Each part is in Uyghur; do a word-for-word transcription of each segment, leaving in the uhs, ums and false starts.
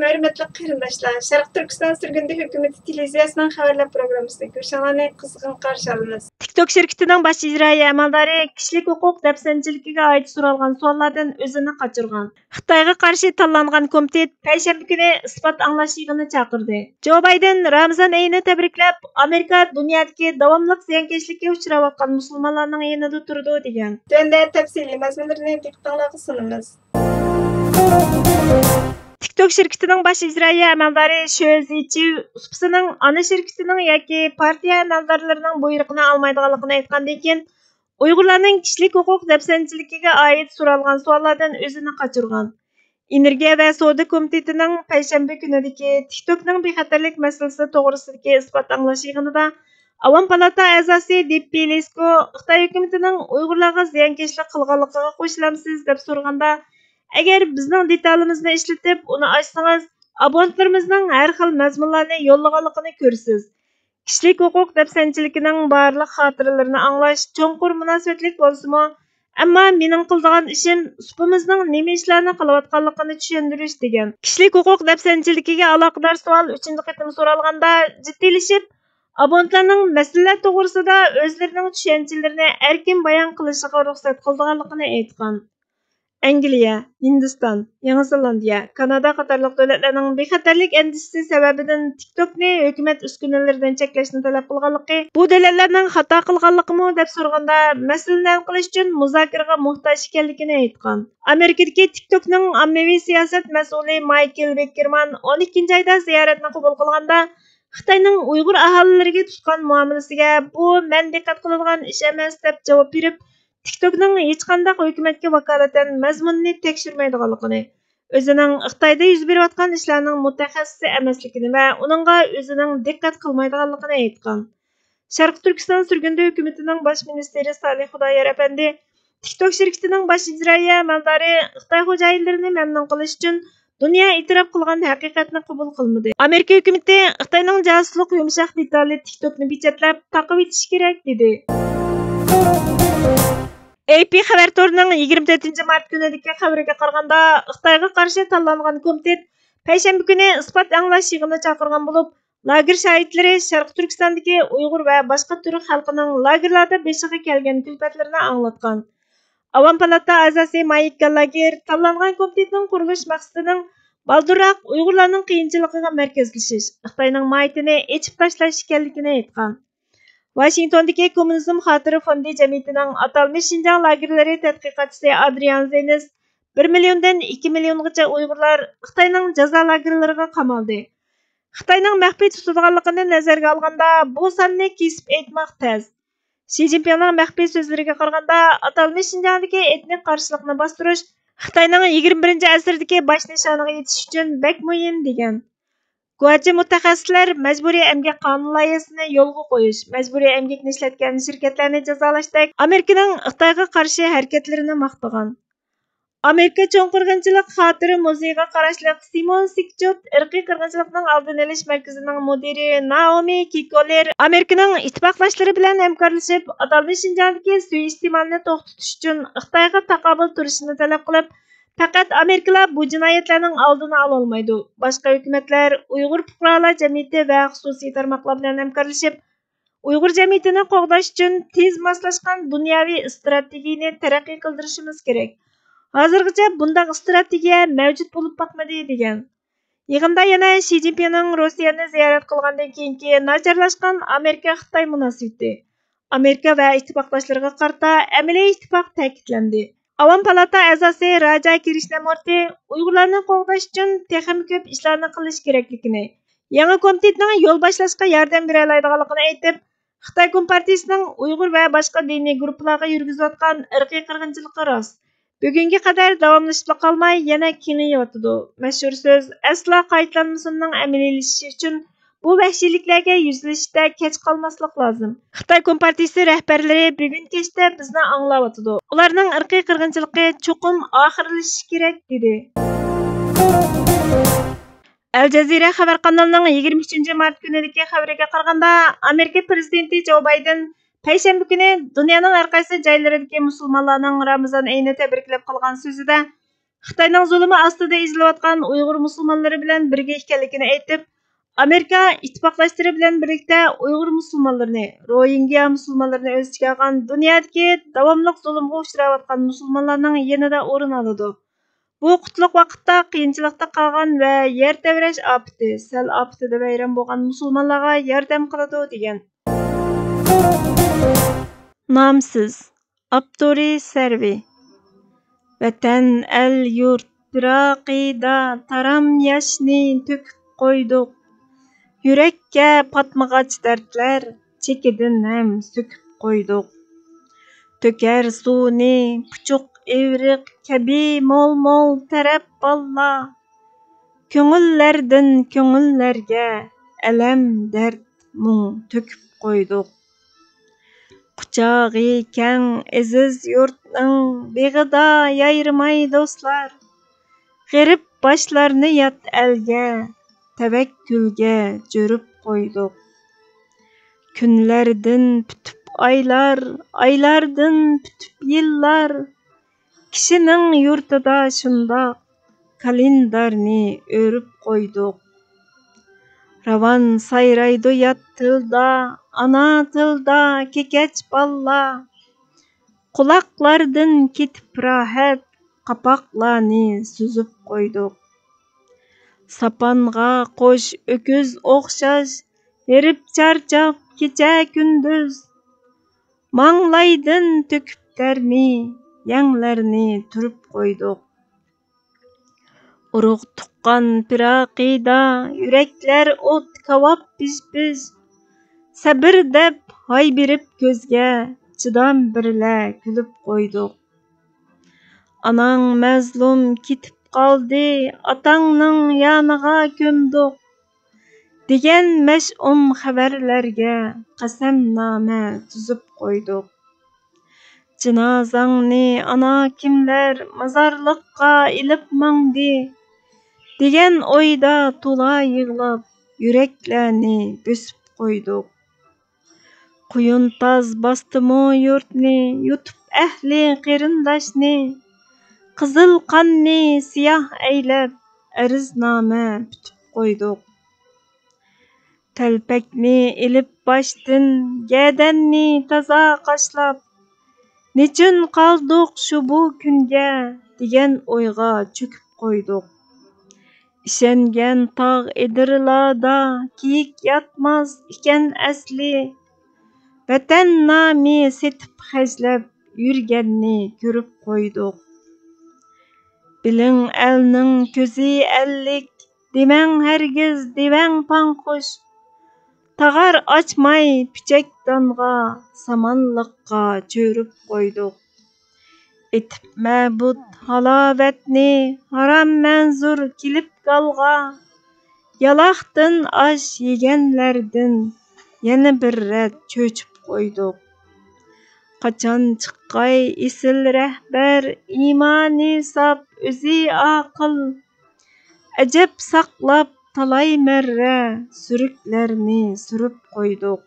ھۆرمەتلىك قېرىنداشلار، شەرقىي تۈركىستان سۈرگۈندە ھۆكۈمىتى تېلېۋىزىيەسىنىڭ خەۋەرلەر پروگراممىسىدا كۆرۈشۈڭلارنى قىزغىن قارشى ئالىمىز. تىك توك شىركىتىنىڭ باش ئىجرائىيە ئەمەلدارى كىشىلىك ھوقۇق دەپسەندىچىلىكىگە ئائىت سورالغان سوئاللاردىن ئۆزىنى قاچۇرغان. خىتايغا قارشى تاللانغان كومىتېت پەيشەنبە كۈنى ئىسپات ئاڭلاش يىغىنى چاقىردى. جو بايدېن رامىزان ئېيىنى تەبرىكلەپ، ئامېرىكا دۇنيادىكى داۋاملىق زىيانكەشلىككە ئۇچراۋاتقان مۇسۇلمانلارنىڭ يېنىدا تۇرىدۇ، دېگەن. تۆۋەندە تەپسىلىي مەزمۇنلىرىنى دىققىتىڭلارغا سۇنىمىز. تىك توك شىركىتىنىڭ باش ئىجرائىيە ئەمەلدارى شۆ زىچىۋ سۇپىسىنىڭ ئانا شىركىتىنىڭ ياكى پارتىيە ئەمەلدارلىرىنىڭ بۇيرۇقىنى ئالمايدىغانلىقىنى ئېيتقاندىن كېيىن، ئۇيغۇرلارنىڭ كىشىلىك ھوقۇق دەپسەندىچىلىكىگە ئائىت سورالغان سوئاللاردىن ئۆزىنى قاچۇرغان. ئېنېرگىيە ۋە سودا كومىتېتىنىڭ پەيشەنبە كۈنىدىكى تىك توكنىڭ بىخەتەرلىك مەسىلىسى توغرىسىدىكى ئىسپات ئاڭلاش يىغىنىدا ئاۋام پالاتا ئەزاسى دىپپى لىسكو خىتاي ھۆكۈمىتىنىڭ ئۇيغۇرلارغا زىيانكەشلىك قىلغانلىقىغا قوشۇلامسىز دەپ سورىغاندا، ئەگەر بىزنىڭ دېتالىمىزنى ئىشلىتىپ ئۇنى ئاچسىڭىز، ئابونتلىرىمىزنىڭ ھەر خىل مەزمۇنلارنى يوللىغانلىقىنى كۆرىسىز. كىشىلىك ھوقۇق دەپسەندىچىلىكىنىڭ بارلىق خاتىرىلىرىنى ئاڭلاش چوڭقۇر مۇناسىۋەتلىك بولسىمۇ، ئەمما مېنىڭ قىلىدىغان ئىشىم سۇپىمىزنىڭ نېمە ئىشلارنى قىلىۋاتقانلىقىنى چۈشەندۈرۈش، دېگەن. كىشىلىك ھوقۇق دەپسەندىچىلىكىگە ئالاقىدار سوئال ئۈچىنچى قېتىم سورالغاندا جىددىيلىشىپ، ئابونتلارنىڭ مەسىلىلەر توغرىسىدا ئۆزلىرىنىڭ چۈشەنچىلىرىنى ئەركىن بايان قىلىشىغا رۇخسەت قىلىدىغانلىقىنى ئېيتقان. ئەنگلىيە، ھىندىستان، يېڭى زېلاندىيە، كانادا قاتارلىق دۆلەتلەرنىڭ بىخەتەرلىك ئەندىشىسى سەۋەبىدىن تىك توكنى ھۆكۈمەت ئۈسكۈنىلىرىدىن چەكلەشنى تەلەپ قىلغانلىقى، بۇ دۆلەتلەرنىڭ خاتا قىلغانلىقىمۇ دەپ سورىغاندا، مەسىلىنى ھەل قىلىش ئۈچۈن مۇزاكىرىگە موھتاج ئىكەنلىكىنى ئېيتقان. ئامېرىكىدىكى تىك توكنىڭ ئاممىۋى سىياسەت مەسئۇلى مايكل ۋېككېرمان ئون ئىككىنچى ئايدا زىيارەتنى قوبۇل قىلغاندا، خىتاينىڭ ئۇيغۇر ئاھالىلىرىگە تۇتقان مۇئامىلىسىگە بۇ مەن دىققەت قىلىدىغان ئىش ئەمەس دەپ جاۋاب بېرىپ، تىك توكنىڭ ھېچقانداق ھۆكۈمەتكە ۋاكالىتەن مەزمۇنىنى تەكشۈرمەيدىغانلىقىنى، ئۆزىنىڭ خىتايدا يۈز بېرىۋاتقان ئىشلارنىڭ مۇتەخەسسىسى ئەمەسلىكىنى ۋە ئۇنىڭغا ئۆزىنىڭ دىققەت قىلمايدىغانلىقىنى ئېيتقان. شەرقىي تۈركىستان سۈرگۈندە ھۆكۈمىتىنىڭ باش مىنىستىرى سالىھ خۇدايار ئەپەندى تىك توك شىركىتىنىڭ باش ئىجرائىيە ئەمەلدارى خىتاي خوجايىنلىرىنى مەمنۇن قىلىش ئۈچۈن دۇنيا ئېتىراپ قىلغان ھەقىقەتنى قوبۇل قىلمىدى. ئامېرىكا ھۆكۈمىتى خىتاينىڭ جاسۇسلۇق يۇمشاق دېتالى تىك توكنى پېچەتلەپ تاقىۋېتىشى كېرەك، دېدى. ئەي پى خەۋەر تورىنىڭ يىگىرمە تۆتىنچى مارت كۈنىدىكى خەۋىرىگە قارىغاندا، خىتايغا قارشى تاللانغان كومىتېت پەيشەنبە كۈنى ئىسپات ئاڭلاش يىغىنى چاقىرغان بولۇپ، لاگېر شاھىتلىرى شەرقىي تۈركىستاندىكى ئۇيغۇر ۋە باشقا تۈرك خەلقىنىڭ لاگېرلاردا بېشىغا كەلگەن كۈلپەتلىرىنى ئاڭلاتقان. ئاۋام پالاتا ئەزاسى مايىك گالاگېر تاللانغان كومىتېتنىڭ قۇرۇلۇش مەقسىتىنىڭ بالدۇرراق ئۇيغۇرلارنىڭ قىيىنچىلىقىغا مەركەزلىشىش، خىتاينىڭ ماھىيىتىنى ئېچىپ تاشلاش ئىكەنلىكىنى ئېيتقان. ۋاشىنگتوندىكى كوممۇنىزم خاتىرە فوندى جەمئىيىتىنىڭ ئاتالمىش شىنجاڭ لاگېرلىرى تەتقىقاتچىسى ئادرىيان زېنىس، بىر مىليوندىن ئىككى مىليونغىچە ئۇيغۇرلار خىتاينىڭ جازا لاگېرلىرىغا قامالدى. خىتاينىڭ مەخپىي تۇتىدىغانلىقىنى نەزەرگە ئالغاندا، بۇ ساننى كېسىپ ئېيتماق تەس. شى جىنپىڭنىڭ مەخپىي سۆزلىرىگە قارىغاندا، ئاتالمىش شىنجاڭدىكى ئېتنىك قارشىلىقنى باستۇرۇش خىتاينىڭ يىگىرمە بىرىنچى ئەسىردىكى باش نىشانىغا يېتىش ئۈچۈن بەك مۇھىم، دېگەن. گۇۋاھچى مۇتەخەسسىسلەر مەجبۇرىي ئەمگەك قانۇن لايىھەسىنى يولغا قويۇش، مەجبۇرىي ئەمگەكنى ئىشلەتكەن شىركەتلەرنى جازالاشتەك ئامېرىكىنىڭ خىتايغا قارشى ھەرىكەتلىرىنى ماختىغان. ئامېرىكا چوڭ قىرغىنچىلىق خاتىرە مۇزېيىغا قاراشلىق سىمون سىكچوت ئىرقىي قىرغىنچىلىقنىڭ ئالدىنى ئېلىش مەركىزىنىڭ مۇدىرى نائومى كىكولېر ئامېرىكىنىڭ ئىتتىپاقداشلىرى بىلەن ھەمكارلىشىپ، ئاتالمىش شىنجاڭدىكى سۇيىئىستېمالنى توختىتىش ئۈچۈن خىتايغا تاقابىل تۇرۇشىنى تەلەپ قىلىپ، پەقەت ئامېرىكىلا بۇ جىنايەتلەرنىڭ ئالدىنى ئالالمايدۇ. باشقا ھۆكۈمەتلەر ئۇيغۇر پۇقرالار جەمئىيىتى ۋە خۇسۇسىي تارماقلار بىلەن ھەمكارلىشىپ، ئۇيغۇر جەمئىيىتىنى قوغداش ئۈچۈن تېز ماسلاشقان دۇنياۋى ئىستراتېگىيەنى تەرەققىي قىلدۇرۇشىمىز كېرەك. ھازىرغىچە بۇنداق ئىستراتېگىيە مەۋجۇت بولۇپ باقمىدى، دېگەن. يىغىندا يەنە شى جىنپىڭنىڭ روسىيەنى زىيارەت قىلغاندىن كېيىنكى ناچارلاشقان ئامېرىكا-خىتاي مۇناسىۋىتى، ئامېرىكا ۋە ئىتتىپاقداشلىرىغا قارىتا ئەمەلىي ئىتتىپاق تەكىتلەندى. ئاۋام پالاتا ئەزاسى راجا كىرىشنامۇرتى ئۇيغۇرلارنى قوغداش ئۈچۈن تېخىمۇ كۆپ ئىشلارنى قىلىش كېرەكلىكىنى، يېڭى كومىتېتنىڭ يول باشلاشقا ياردەم بېرەلەيدىغانلىقىنى ئېيتىپ، خىتاي كومپارتىيىسىنىڭ ئۇيغۇر ۋە باشقا دىنىي گۇرۇپپىلارغا يۈرگۈزۈۋاتقان ئىرقىي قىرغىنچىلىقى راست. بۈگۈنگە قەدەر داۋاملىشىپلا قالماي، يەنە كېڭىيىۋاتىدۇ. مەشھۇر سۆز ئەسلا قايتىلانمىسۇننىڭ ئەمەلىيلىشىشى ئۈچۈن بۇ ۋەھشىيلىكلەرگە يۈزلىنىشتە كەچ قالماسلىق لازىم. خىتاي كومپارتىيىسى رەھبەرلىرى بۈگۈن كەچتە بىزنى ئاڭلاۋاتىدۇ. ئۇلارنىڭ ئىرقىي قىرغىنچىلىقى چوقۇم ئاخىرلىشىشى كېرەك، دېدى. ئەل جەزىرە خەۋەر قانىلىنىڭ يىگىرمە ئۈچىنچى مارت كۈنىدىكى خەۋىرىگە قارىغاندا، ئامېرىكا پىرېزىدېنتى جو بايدېن پەيشەنبە كۈنى دۇنيانىڭ ھەر قايسى جايلىرىدىكى مۇسۇلمانلارنىڭ رامىزان ئېيىنى تەبرىكلەپ قىلغان سۆزىدە، خىتاينىڭ زۇلۇمى ئاستىدا ئېزىلىۋاتقان ئۇيغۇر مۇسۇلمانلىرى بىلەن بىرگە ئىكەنلىكىنى ئېيتىپ، ئامېرىكا ئىتتىپاقداشلىرى بىلەن بىرلىكتە ئۇيغۇر مۇسۇلمانلىرىنى، روھىنگيا مۇسۇلمانلىرىنى ئۆز ئىچىگە ئالغان دۇنيادىكى داۋاملىق زۇلۇمغا ئۇچراۋاتقان مۇسۇلمانلارنىڭ يېنىدا ئورۇن ئالىدۇ. بۇ قۇتلۇق ۋاقىتتا قىيىنچىلىقتا قالغان ۋە يەر تەۋرەش ئاپىتى، سەل ئاپىتىدە ۋەيران بولغان مۇسۇلمانلارغا ياردەم قىلىدۇ، دېگەن. نامسىز. ئاپتورى سەرۋى. ۋەتەن ئەل يۇرت پىراقىدا تارام ياشنى تۆكۈپ قويدۇق. يۈرەككە پاتمىغاچ دەردلەر چېكىدىن ھەم سۆكۈپ قويدۇق. تۆكەر سۇنى پۇچۇق ئېرىق كەبى مول-مول تەرەپ باللا. كۆڭۈللەردىن كۆڭۈللەرگە ئەلەم، دەرد، مۇڭ تۆكۈپ قويدۇق. قۇچاقى كەڭ ئېزىز يۇرتنىڭ بېغىدا يايرىماي دوستلار. غېرىب باشلارنى يات ئەلگە، تەۋەككۈلگە جۆرۈپ قويدۇق. كۈنلەردىن پۈتۈپ ئايلار، ئايلاردىن پۈتۈپ يىللار. كىشىنىڭ يۇرتىدا شۇنداق كالېندارنى ئۆرۈپ قويدۇق. راۋان سايرايدۇ يات تىلدا، ئانا تىلدا كېكەچ باللا. قۇلاقلاردىن كېتىپ راھەت، قاپاقلارنى سۈزۈپ قويدۇق. ساپانغا قوش ئۆكۈز ئوخشاش، ھېرىپ چارچاپ كېچە-كۈندۈز. ماڭلايدىن تۆكۈپ تەرنى، يەڭلەرنى تۈرۈپ قويدۇق. ئۇرۇق تۇغقان پىراقىدا، يۈرەكلەر ئوت كاۋاپ پىژ-پىژ. سەبىر دەپ ھاي بېرىپ كۆزگە، چىدام بىرلە كۈلۈپ قويدۇق. ئاناڭ مەزلۇم كېتىپ قالدى، ئاتاڭنىڭ يانىغا كۆمدۇق، دېگەن مەشئۇم خەۋەرلەرگە قەسەمنامە تۈزۈپ قويدۇق. جىنازاڭنى ئانا كىملەر مازارلىققا ئېلىپ ماڭدى، دېگەن ئويدا تولا يىغلاپ، يۈرەكلەرنى بۆسۈپ قويدۇق. قۇيۇن تاز باستىمۇ يۇرتنى، يۇتۇپ ئەھلى قېرىنداشنى، قىزىل قاننى سىياھ ئەيلەپ، ئەرزنامە پۈتۈپ قويدۇق. تەلپەكنى ئېلىپ باشتىن، گەدەننى تازا قاشلاپ، نېچۈن قالدۇق شۇ بۇ كۈنگە، دېگەن ئويغا چۆكۈپ قويدۇق. ئىشەنگەن تاغ ئېدىرلاردا كىيىك ياتماس ئىكەن ئەسلى. ۋەتەن نامى سېتىپ خەجلەپ يۈرگەننى كۆرۈپ قويدۇق. بىلىڭ ئەلنىڭ كۆزى ئەللىك، دېمەڭ ھەرگىز دېۋەڭ پاڭقۇش. تاغار ئاچماي پۈچەك دانغا، سامانلىققا چۆرۈپ قويدۇق. ئېتىپ مەبۇد ھالاۋەتنى، ھارام مەنزۇر كېلىپ گالغا. يالاقتىن ئاش يېگەنلەردىن يەنە بىر رەت چۆچۈپ قويدۇق. قاچان چىققاي ئېسىل رەھبەر، ئىمانى ساپ ئۆزى ئاقىل. ئەجەب ساقلاپ تالاي مەررە، سۈرۈكلەرنى سۈرۈپ قويدۇق.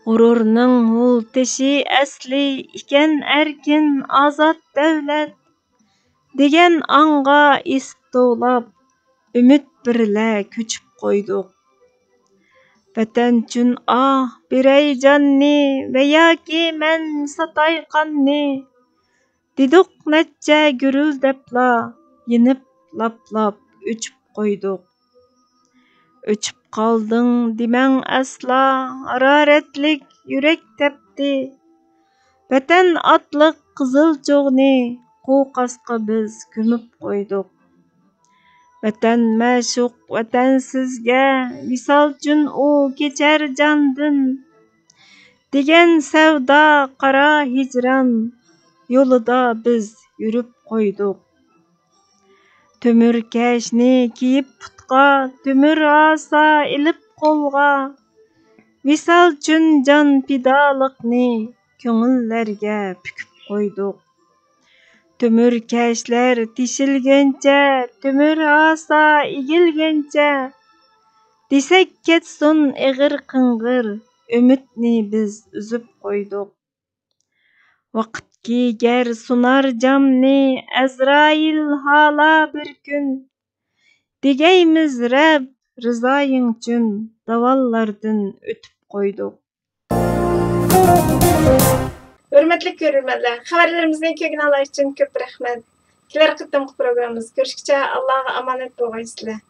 غۇرۇرنىڭ ھۇل تېشى ئەسلى ئىكەن ئەركىن ئازاد دەۋلەت، دېگەن ئاڭغا ئېسىپ توۋلاپ، ئۈمىد بىرلە كۆچۈپ قويدۇق. ۋەتەن ئۈچۈن ئاھ بېرەي جاننى، ۋە ياكى مەن ساتاي قاننى، دېدۇق نەچچە گۈرۈلدەپلا، يېنىپ لاپلاپ ئۆچۈپ قويدۇق. ئۆچۈپ قالدىڭ دېمەڭ ئەسلا، ھارارەتلىك يۈرەك تەپتى. ۋەتەن ئاتلىق قىزىل چوغنى، قوقاسقا بىز كۆمۈپ قويدۇق. ۋەتەن مەشۇق ۋەتەن سىزگە، ۋىسال ئۈچۈن ئۇ كېچەر جاندىن، دېگەن سەۋدا قارا ھىجران يولىدا بىز يۈرۈپ قويدۇق. تۆمۈر كەشنى كىيىپ پۇتقا، تۆمۈر ئاسا ئېلىپ قولغا، ۋىسال ئۈچۈن جان پىدالىقنى كۆڭۈللەرگە پۈكۈپ قويدۇق. تۆمۈر كەشلەر تېشىلگەنچە، تۆمۈر ئاسا ئېگىلگەنچە، دېسەك كەتسۇن ئېغىر قىڭغىر، ئۈمىدنى بىز ئۈزۈپ قويدۇق. ۋاقىت كىگەر سۇنار جامنى ئەزرائىل ھالا بىر كۈن. دېگەيمىز رەب رىزايىڭچۈن داۋانلاردىن ئۆتۈپ قويدۇق. ھۆرمەتلىك كۆرۈرمەنلەر، خەۋەرلىرىمىزنى كۆرگىنىڭلار ئۈچۈن كۆپ رەھمەت. كېلەر قېتىمقى پروگراممىمىزدا كۆرۈشكىچە ئاللاغا ئامانەت بولغايسىلەر.